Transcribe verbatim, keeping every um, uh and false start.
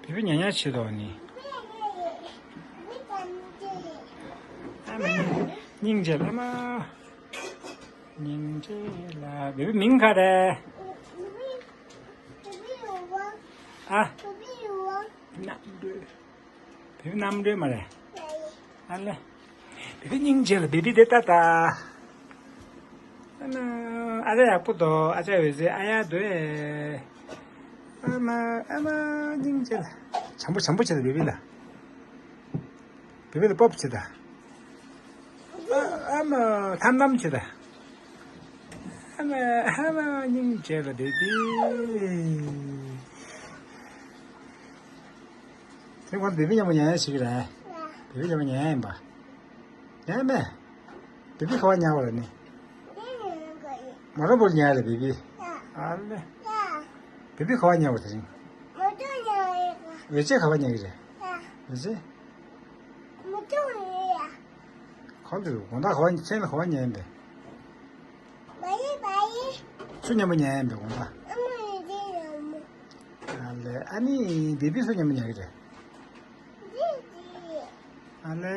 བེ་བི་ཉལ་ཉལ་བྱེད་དོ་ནི། ཨ་མ། སྙིང་རྗེ་ལ་མ། སྙིང་རྗེ་ལ། བེ་བི་མིང་ག་རེད། ཨ། རྣམ་གྲོལ། བེ་བི་རྣམ་གྲོལ་མ་རེད། ཨ་ལེ། བེ་བི་སྙིང་རྗེ་ལ་བེ་བི་དེ་ལྟ་ལྟ། ཨ་མ། ཨ་ཅག་ཡག་པོ་འདུག་ཨ་ཅག་འོད་ཟེར་ཨ་ཡག་འདུག་ཨེ། ཨ་མ། ཨ་མ། སྙིང་རྗེ་ལ། བྱམས་པོ་བྱམས་པོ་བྱེད་དང་བེ་བི་ལ། བེ་བི་ལ་སྤོབས་བྱེད་དང་། ཨ་མ། ཐམ་ཐམ་བྱེད་དང་། ཨ་མ། ཨ་མ། སྙིང་རྗེ་ལ་བེ་བི། དེ་ཁོང་བེ་བི་མཉམ་པོ་ཉལ་ཡ་ཞིག་རེད། བེ་བི་མཉམ་པོ་ཉལ་ཡ་ཡིན་པ། ཉལ་མེད། བེ་བི་ག་བ་ཉལ་བ་རེད་ནི། མོ་ཊ་བུ་ལ་ཉལ་རེད་བེ་བི། ཨ་ལེ། བེ་བི་ག་བ་ཉལ་བ་དེ་རིང་། འོད་ཟེར་ག་བ་ཉལ་གི་རེད། འོད་ཟེར། ཁོང་ཚོས་དགོང་དག་ག་བ་མཚན་ལ་ག་བ་ཉལ་ཡིན་པས། སུ་མཉམ་པོ་ཉལ་ཡིན་པས་དགོང་དག་ཨ་ལེ། ཨ་ནི་བེ་བི་སུ་མཉམ་པོ་ཉལ་གི་རེད། ཨ་ལེ།